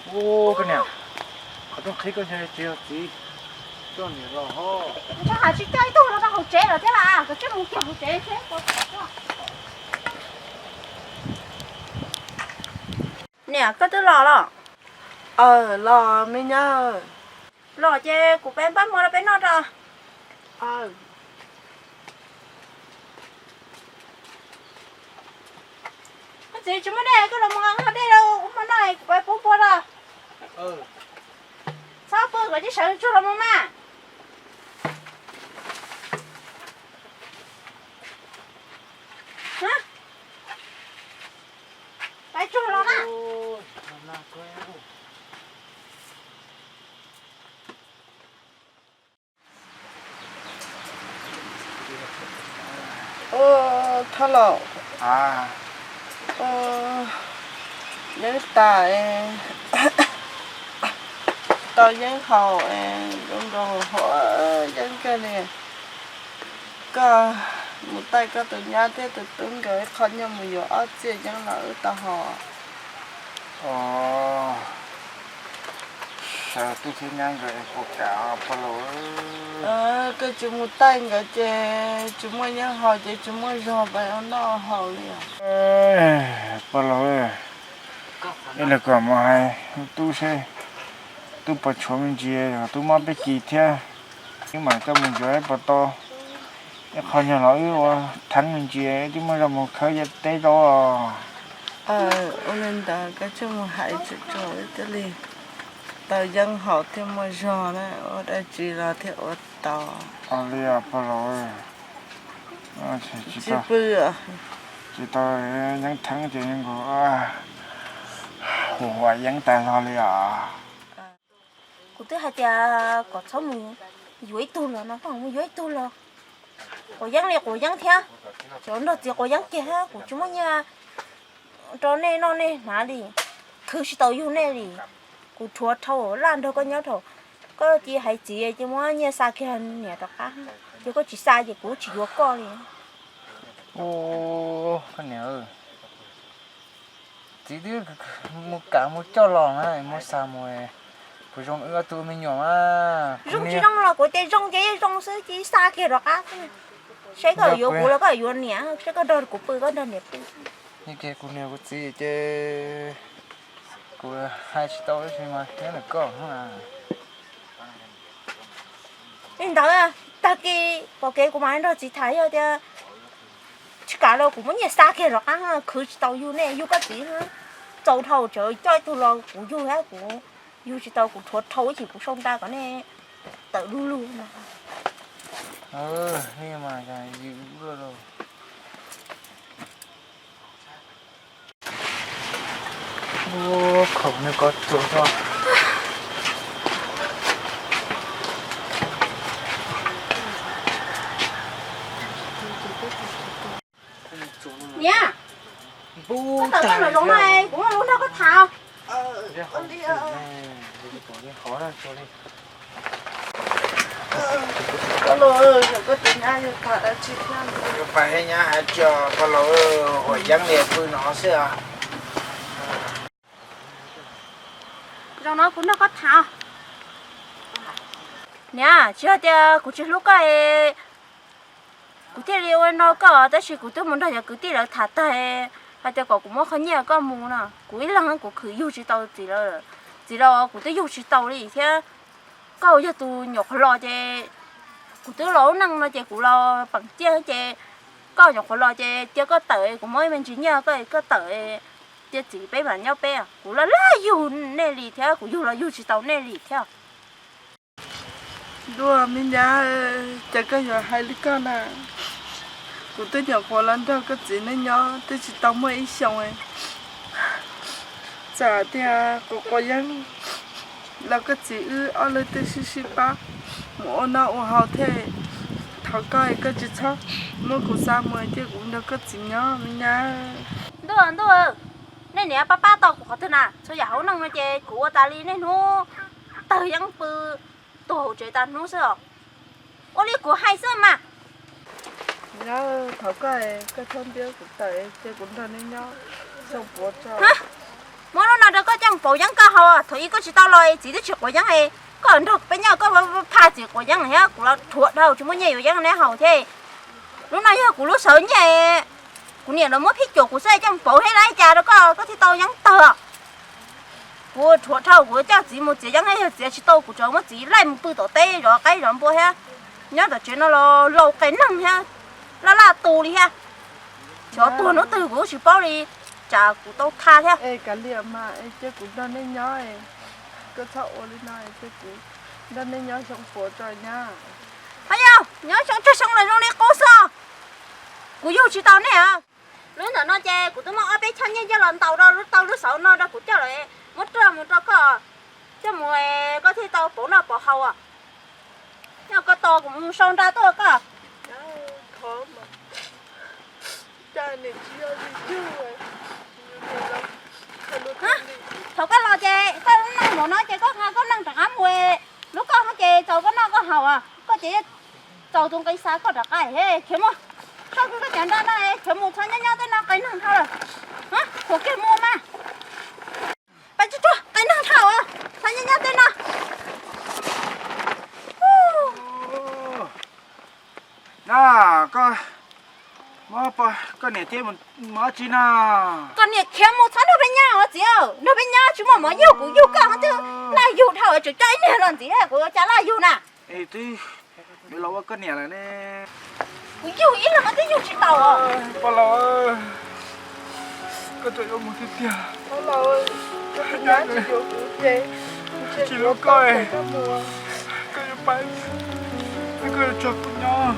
Ua, koj niam, qhov rooj qhib koj ntshe tsis yog txiv coj niam los ho. Ntshe hais tsis coj ib tug los rau hauv tsev lawm thiab las, koj cia mus kiag hauv tsev seb puas tau. Niam, koj twb los los? Aw, los me nyab. Los ces kuv peb npaj hmo rau peb noj tso. Koj txiv tsis muaj dej, koj los mus nqa dej rau ua hmo noj, kuv peb pub npua los. Txhob pw kom tsis sawv tsuag los mus mas. Peb tsuag los na. Thoj laus, yeeb tas, tau yeeb haus, zoo nkaus hauv yeeb kawg li. Koj mus taij koj tus nyab thiab tus tub nkawd ib qho nyuag mus yuav ob txiaj yeeb los wb tau haus. Sawv tub thiab nyab nkawd es puas kam pog laus? Koj tsis mus taij nkawd ces tsis muaj yeeb haus ces tsis muaj zog pab noj haus li os. Pog laus, ib los kom mus hais tub seb tub puas tshuav me ntsis, tub mob peb kis thiab. Wb mam coj mus ntsuas puas tau ib qho nyuag los wb ua theeb me ntsis, wb twb muaj zog mus khawb yav teb zaub os. Ua li ntawd koj tsuas mus hais tsuas tsuas wb thiaj li tau yeeb haus thiaj muaj zog na, ua dab tsi los thiaj ua tau. Ua li os pog laus, tsis pw, tsis tau yeeb theeb ces nkaus huam huam yeeb tas zog li os. Kuv twb hais tias kom txhob mus yuav ib tug los no, koj mus yuav ib tug los quav yeeb li quav yeeb thiab, cov nrog txiv quav yeeb kiag thiab, kuv tsis muaj nyiaj rau nej noj nej hnav li, khwv tsis tau yug nej li. Kuv rhuav dhau laj nrog koj nyob dhau, koj cia hais txiv ces muab nyiaj xa kiag niam rov qab, yog koj tsis xa ces kuv tsis yuav koj li. Ua, koj niam, txiv twb mus kam mus coj los na, muab xa mus, puas zoo wb ob tug me nyuam mas? Zoo tsis zoo los kuv tias zoo ces yeej zoo xwb, cia xa kiag rov qab xwb. Seb koj yuav kuv los koj yuav niam, seb koj nrog kuv pw koj nrog niam pw. Nyob kiag kuv niam kuv txiv ces kuv hais tsis tau dab tsi mas nyob ntawm koj. Li ntawd, tag kis pom kev kuv mam li nrog txiv tham, yog tias tsis kam los kuv muab nyiaj xa kiag rov qab, khwv tsis tau yug nej yug koj txiv. Txaus dhau tsam coj ib tug los kuv yug thiab, kuv yug tsis tau, kuv rhuav dhau ib chim kuv sau nra kom nej tawm lug lug no. Khaum nws kov txuas tso. Niam, koj tawm tuaj nram zoov no, kuv muaj lus nrog koj tham. Koj los, koj tus nyab yuav tham dab tsi thiab? Yuav pab nyab hais tias koj los huam yeeb li pw no xwb os. Zaum no kuv nrog koj tham. Niam, tsis yog tias kuv tsis hlub koj es kuv thiaj li ua no koj, tab sis kuv twb mus nrog cov kwv tij lawv tham tag hais tias kom kuv muab qhov nyiaj koj mus no, kuv ib leeg kuv khwv yug tsis tau txiv lawm. Txiv los kuv twb yug tsis tau li thiab. Koj yog tus nyuam qhuav los ces kuv twb los ua neej no ces kuv los peem ciaj ces koj nyuam qhuav los ces cia koj tawm, kuv muab ib me ntsis nyiaj koj, koj tawm, cia txiv peb mam nyob peb. Kuv los laj yug nej li thiab, kuv yug los yug tsis tau nej li thiab. Ntuj, me nyab, cas koj yuav hais li koj na? Kuv twb nyuam qhuav los nrog koj txiv nej nyob twb tsis tau muaj ib xyoos, txawm tias kuv quav yeeb los koj txiv wb ob leeg twb sib sib pab mus ua noj ua haus thiab. Thov koj, koj tsis txhob muab kuv xa mus, cia kuv nrog koj txiv nyob me nyab. Ntuj, ntuj, nej niam pab pab tau kuv qhov twg na? Txhua yam hauv neej no ces kuv ua tas li, niaj hnub tawg yeeb pw tuag hauv tsev tas hnub xwb os. Ua li kuv hais xwb mas. Nyab, thov koj, koj txhob ntiab kuv tawm, cia kuv nrog nej nyob xyoo puav tso. Muab lub no rau koj coj mus pauv yeeb koj haus, thaum ub koj tsis tau los txiv twb tsis quav yeeb, koj nrog peb nyob koj phaj txiv quav yeeb thiab, kuv los dhuav dhau tsis muaj nyiaj yuav yeeb neb haus thiab. Lub no yog kuv lub sawv nyiaj, kuv niam los muab phij cuam kuv xwb, coj mus pauv thiab lawv cas rau koj, koj thiaj tau yeeb tawg. Kuv dhuav dhau, kuv coj txiv mus txiav yeeb, yog txiav tsis tau kuv tseem muab txiv laij mus pw tom teb zov qaib zov npua thiab. Nyob tom tsev no los laus qias neeg thiab, laj laj tus li thiab. Xyov tuag hnub twg kuv tsis paub li, tsam kuv tau tha thiab. Es kav liam mas, es cia kuv nrog nej nyob, koj txhob ua li no, cia kuv nrog nej nyob xyoo puav tso nyab. Ho yog nyob xyoo tsawg xyoo los zoo li qub xwb. Kuv yug tsis tau nej. Lub ntawm no ces kuv twb muab ob peb choj nyiaj coj los ntaus rau lub tau lub xauv no rau kuv coj lawm, muab rau mus rau koj, coj mus koj thiaj tau pauv noj pauv haus. Nyob koj tos kuv mus sau nra tuaj koj. Thaum koj los ces koj lub neej mus no ces koj nqa koj neej rov qab mus, lub koj ces txaus koj noj koj haus, koj ces txaus tus nqi xa koj rov qab. Khiav mus, sau kiag koj cov nra no, khiav mus, txhob nyob nyob tej no qias neeg dhau lawm. Khiav kiag mus mas. Pab tsuag tsuag qias neeg dhau, txhob nyob nyob tej no. Na, koj, koj niam thiab mus dab tsi na? Koj niam khiav mus txhob nrog peb nyob os txiv, nrog peb nyob tsis muaj mov yug, kuv yug koj ho twb laj yug dhau, tseem coj ib niag los ntxiv kuv ua cas laj yug na. Es twb yuav los ua koj niam lawm ne. Kuv yug ib leeg ho twb yug tsis tau. Pog laus, koj tseem yuav mus tiag tiag. Tsis hlub koj, koj yuav pab, koj yuav tso kuv nyob,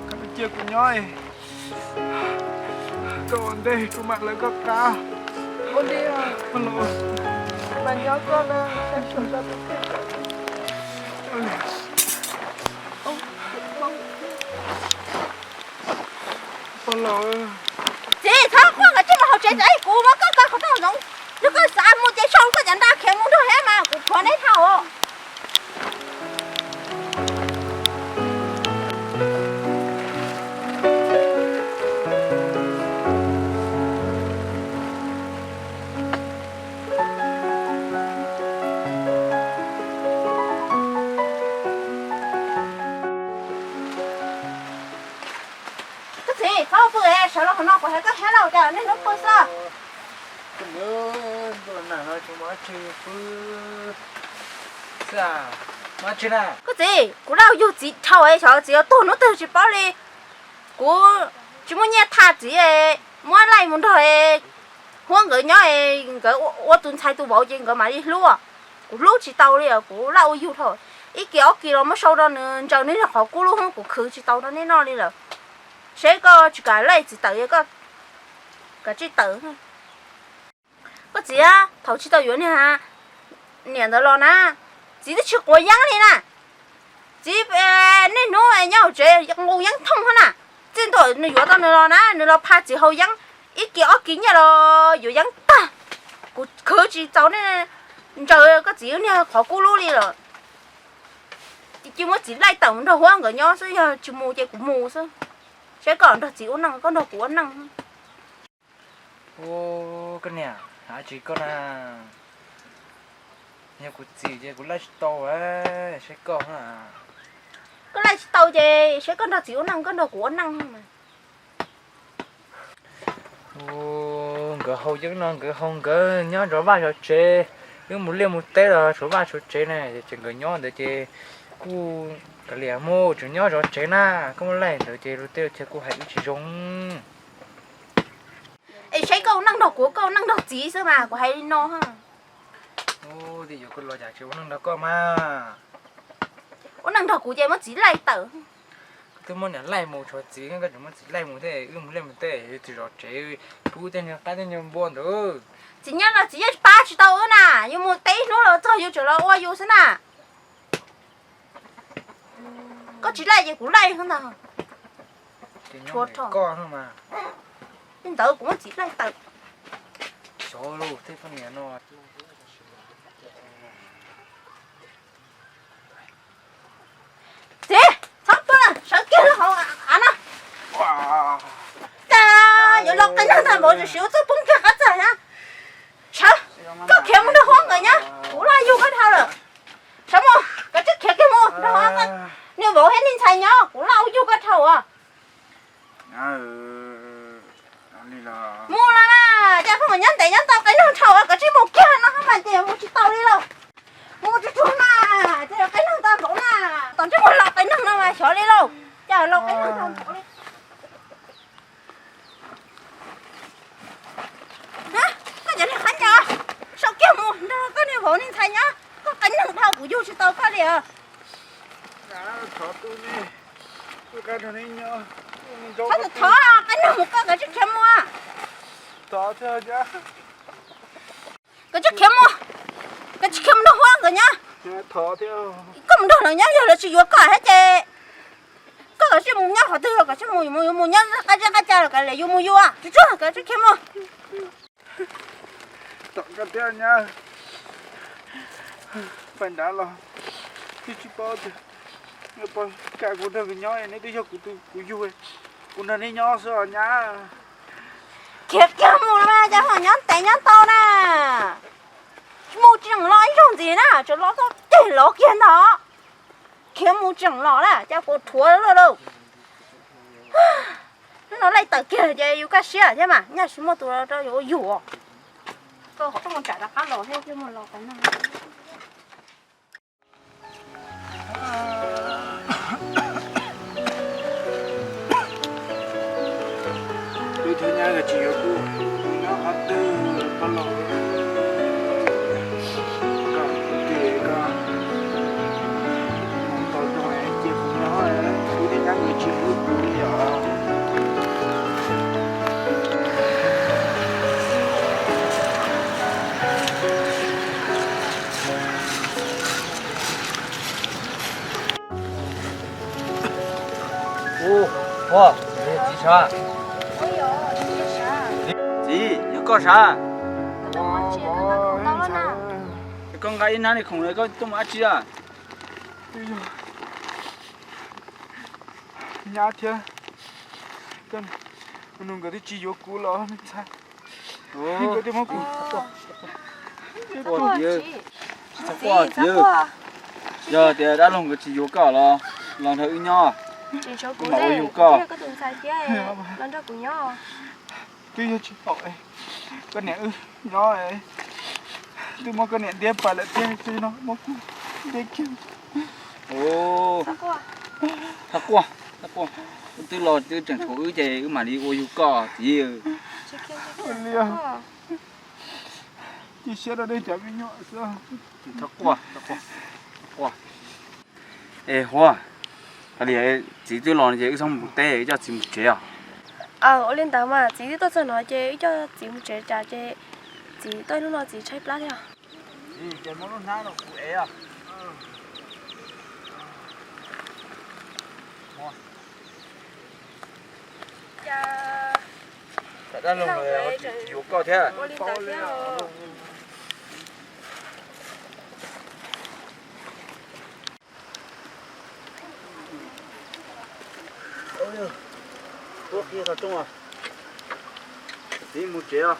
koj cia kuv nyob, koj ua ntej kuv mam lawv koj qab. Pog laus, pog laus. Txiv, txhob quaj, koj cia li mus hauv tsev, kuv muab koj kaw qhov rooj zoov, yog koj xav mus ces sau koj cov nra khiav mus nrog thiab mas kuv thuam neb dhau. Koj txiv, txhob pw, sawv los qhov no kuv hais koj thiab lauj, cas niaj hnub pw xwb. Koj txiv, kuv laj yug txiv dhau, xyov txiv yuav tuag hnub twg tsis paub li. Kuv tsis muaj nyiaj tha txiv, muab laij mus nrog Huab nkawd nyob, nkawd ua tus ntxhais tus vauv ces nkawd mam li hlub. Kuv hlub tsis tau li, kuv laj ua yug dhau. Ib kis ob kis los muab sau rau nws ntsaws nws qhov kub lub, kuv khwv tsis tau rau neb noj li lawm. Seb koj tsis kam laij txiv tawm, koj kam tsij tawm. Koj txiv, thaum tsis tau yuav niag niam ntawd los na, txiv twb tsis quav yeeb li na. Txiv niaj hnub nyob hauv tsev nqus yeeb thooj hab na. Txij ntua nws yuav tau nws los na, nws los pha txiv haus yeeb, ib kis ob kis nyiaj los yuav yeeb tag. Kuv khwv tsis txaus ne, ntsaws koj txiv niag qhov kub lub li lawm. Cia muab txiv laij tawm mus nrog Huab nkawd nyob xwb, yog tsis mus ces kuv mus xwb. Saib koj nrog txiv ua neej, koj nrog kuv ua neej. Ub, koj niam, hais tsis koj na, yog kuv txiv ces kuv laij tsis tau, saib koj. Koj laij tsis tau ces saib koj nrog txiv ua neej, koj nrog kuv ua neej. Nkawd haus yeeb no nkawd haus nkawd nyob zov vaj zov tsev, wb mus liaj mus teb los tshuav vaj tshuav tsev na, ces nkawd nyob ntawd ces kuj kav liam mus tseem nyob zov tsev na, koj muaj laij ntawd ces luag tej chaw kuj hais wb tsis zoo. Es saib koj ua neej nrog kuv, koj ua neej nrog txiv xwb mas kuv hais li no. Ub, yuav koj los cas tsis ua neej nrog koj mas. Ua neej nrog kuv ces muab txiv laij tawm. Koj twb muab niam laij mus tshuav txiv, koj tseem muab txiv laij mus thiab, wb mus liaj mus teb, txiv zov tsev, pub tej nyuag qaib tej nyuag npua ntawd. Txiv nyob los txiv yeej pab tsis tau wb na, yus mus teb hnub los txog yus tseem los ua yus xwb na. Koj tsis laij ces kuv laij ntag. Li ntawd kuv muab txiv laij tawm. Txiv, txhob pw, sawv kiag hauv av no. Cas yuav los qee neeg tag npaum, tsis ua txuj poob kiag qab txag na. Sawv. Tes nyob tau qe neeg dhau, koj tsis mus kiag no mas ces mus tsis tau li lauj. Mus tsuag tsuag mas, ces qe neeg tau npaum na. Tom ntej mus los qe neeg no mas xyov li lauj, cas los qe neeg tau npaum li. Koj cov niag qhaib ncaws, sau kiag mus nrog koj niag vauv niag ntxhais nyob, koj qe neeg dhau kuv yug tsis tau koj li os. Thov, thov, qe neeg mus koj kav tsij khiav mus. Kav tsij khiav mus, kav tsij khiav mus nrog Huab nkawd nyob. Koj mus nrog lawv nyob yog lawv tsis yuav koj thiab ces koj kav tsij mus nyob qhov twg los kav tsij mus, mus yuav mus nyob qab zeb qab ca los kav liam yus mus yus, tsuag tsuag kav tsij khiav mus. Tom koj thiab nyab, pais nrad los twb tsis paub tias pog kam kuv nrog nws nyob, neb twb yog kuv tus kuv yug, kuv nrog neb nyob xwb os nyab. Khiav kiag mus los mas cas ho nyob ntev nyob ntau na. Mus tseem los ib zaug ntxiv na, tseem los txog ceg lov kiag ntag. Khiav mus tseem los na, cas kuv rhuav luaj lauj. Hnub no laij tawm kiag ces yus kaj siab thiab mas nyaj tsis muaj tus rau yus ua yus. Koj tsam rov qab los thiab mus los qhov no. Wb thiab nyab nkawd tsis yuav kuv, nyob qhov twg pab los. Koj tus tij koj mus tau zoo cia kuv nyob, wb thiab nyab nkawd tsis hlub kuv li os. Ua, txiv sav. Txiv, yog koj sav? Koj nqa ib hnab li khoom koj tuaj mus dab tsi a? Nyab thiab nus nkawd twb tsis yuav kuv los me ntxhais, nkawd twb muab kuv. Txiv, txiv, yog tias dab laug nkawd tsis yuav koj los, los nrog wb nyob, kuv mam ua yug koj. Twb yog tsis haum koj niam wb nyob, twb muab koj niam ntiab pais lawm tiag, tsis no muab kuv ntiab kiag. Thaj Quaj, Thaj Quaj, wb twb los twb tseem tshuav wb ces wb mam li ua yug koj txiv. Cia siab rau nej cov me nyuam xwb. Thaj Quaj, Thaj Quaj, Thaj Quaj. Es Huab, txiv twb los no ces wb txhob mus teb, wb coj txiv mus tsev os. Ua li ntawd mas txiv twb tuaj txog no ces wb coj txiv mus tsev tsam ces txiv tuaj hnub no txiv tshaib plab thiab. Ces muab lub hnab no kuv ev os. Cas dab laug tsis yuav koj thiab. Txiv mus tsev os.